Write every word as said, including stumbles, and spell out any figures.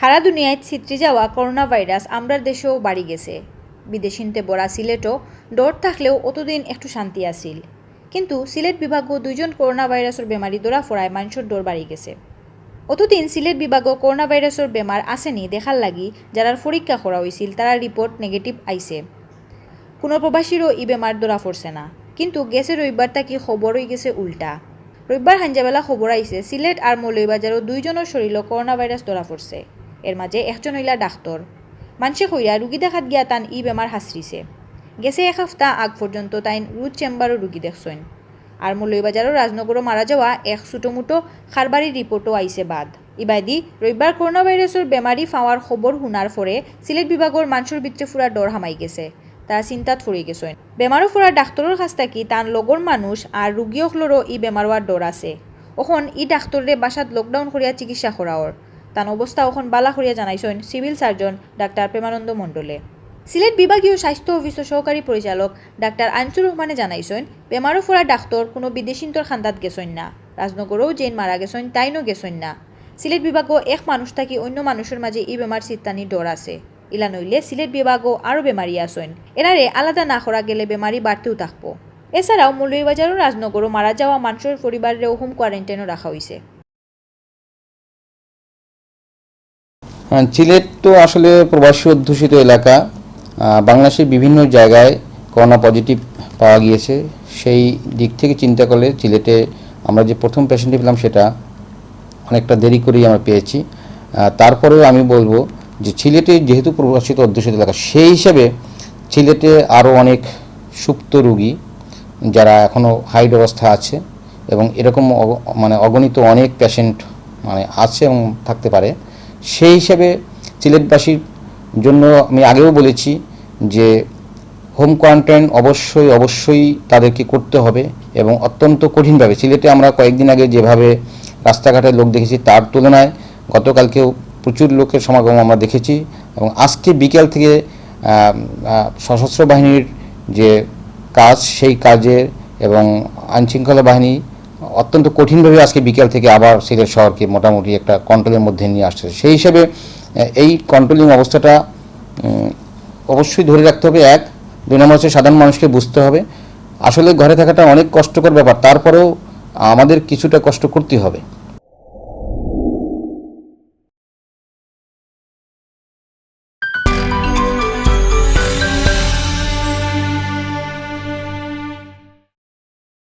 সারা দুনিয়াত ছিত্রি যাওয়া করোনা ভাইরাস আমরার দেশেও বাড়ি গেছে। বিদেশিন্তে বড়া সিলেটও ডর থাকলেও অতদিন একটু শান্তি আছিল। কিন্তু সিলেট বিভাগও দুইজন করোনা ভাইরাসর বেমারি ধরা পড়ায় মানষর ডর বাড়ি গেছে। অতদিন সিলেট বিভাগও করোনা ভাইরাসর বেমার আছেনি দেখার লাগি যারার পরীক্ষা করা অইছিল, তারার রিপোর্ট নেগেটিভ আইছে। কুনো প্রবাসীরও ই বেমার ধরা পড়ছে না, কিন্তু গেছে রবিবার থাকি খবর অইগেছে উল্টা। রবিবার হাইঞ্জাবেলা খবর আইছে সিলেট আর মৌলভীবাজারও দুইজনর শরীরও করোনা ভাইরাস ধরা পড়ছে। এর মাঝে একজন অইলা ডাক্তর। মানষে কইরা রুগী দেখাত গিয়া তান ই বেমার হাছরিছে। গেছে এক হাপ্তা আগ পর্যন্ত তাইন রোজ চেম্বারও রুগী দেখছইন। আর মৌলভীবাজারও রাজনগরও মারা যাওয়া এক ছোটোমোটো কারবারির রিপোর্টও আইছে বাদ। ইবাদি রবিবার করোনা ভাইরাসর বেমারি পাওয়ার খবর হুনার পরে সিলেট বিভাগর মানষর ভিতরে পুরা ডর হামাই গেছে। তারা চিন্তাত পড়ি গেছইন। বেমারো পড়া ডাক্তরর কাছ থাকি তান লগর মানুষ আর রুগী অকলরও ই বেমার অওয়ার ডর আছে। অখন ই ডাক্তররে বাসাত লকডাউন করিয়া চিকিৎসা করা অর। তান অবস্থা অখন বালা করিয়া জানাইছইন সিভিল সার্জন ডাক্তার প্রেমানন্দ মণ্ডলে। সিলেট বিভাগীয় স্বাস্থ্য অফিসর সহকারী পরিচালক ডাক্তার আনিসুর রহমানে জানাইছইন, বেমারো পড়া ডাক্তর কুনো বিদেশিন্তর খান্দাত গেছইন না। রাজনগরও যেইন মারা গেছইন, তাইনও গেছইন না। সিলেট বিভাগও এক মানুষ থাকি অন্য মানুষর মাঝে ই বেমার ছিত্রানির ডর আছে। ইলা নইলে সিলেট বিভাগও আরও বেমারি আছইন, এরারে আলাদা না করা গেলে বেমারি বাড়তেউ থাকবো। এছাড়াও মৌলভীবাজারও রাজনগরও মারা যাওয়া মানষর পরিবাররেও হোম কোয়ারেন্টাইনও রাখা অইছে। হ্যাঁ, সিলেট তো আসলে প্রবাসী অধ্যুষিত এলাকা। আহ, বাংলাদেশের বিভিন্ন জায়গায় করোনা পজিটিভ পাওয়া গিয়েছে। সেই দিক থেকে চিন্তা করলে সিলেটে আমরা যে প্রথম পেশেন্টটি পেলাম, সেটা অনেকটা দেরি করেই আমরা পেয়েছি। আহ, তারপরেও আমি বলবো যে সিলেটে যেহেতু প্রবাসী অধ্যুষিত এলাকা, সেই হিসাবে সিলেটে আরও অনেক সুপ্ত রোগী যারা এখনও হাইড অবস্থা আছে এবং এরকম অগ-, মানে অগণিত অনেক পেশেন্ট মানে আছে এবং থাকতে পারে। সেই হিসাবে সিলেটবাসীর জন্য আমি আগেও বলেছি যে হোম কোয়ারেন্টাইন অবশ্যই, অবশ্যই তাদেরকে করতে হবে এবং অত্যন্ত কঠিনভাবে। সিলেটে আমরা কয়েকদিন আগে যেভাবে রাস্তাঘাটে লোক দেখেছি, তার তুলনায় গতকালকেও প্রচুর লোকের সমাগম আমরা দেখেছি এবং আজকে বিকেল থেকে, আহ, আহ, সশস্ত্র বাহিনীর যে কাজ, সেই কাজে এবং আইনশৃঙ্খলা বাহিনী অত্যন্ত কঠিনভাবে আজকে বিকেল থেকে আবার সিলেট শহরকে মোটামুটি একটা কন্ট্রোলের মধ্যে নিয়ে আসছে। সেই হিসেবে, আহ, এই কন্ট্রোলিং অবস্থাটা, উম, অবশ্যই ধরে রাখতে হবে, এক। দুই নম্বর হচ্ছে সাধারণ মানুষকে বুঝতে হবে, আসলে ঘরে থাকাটা অনেক কষ্টকর ব্যাপার, তারপরেও আমাদের কিছুটা কষ্ট করতে হবে।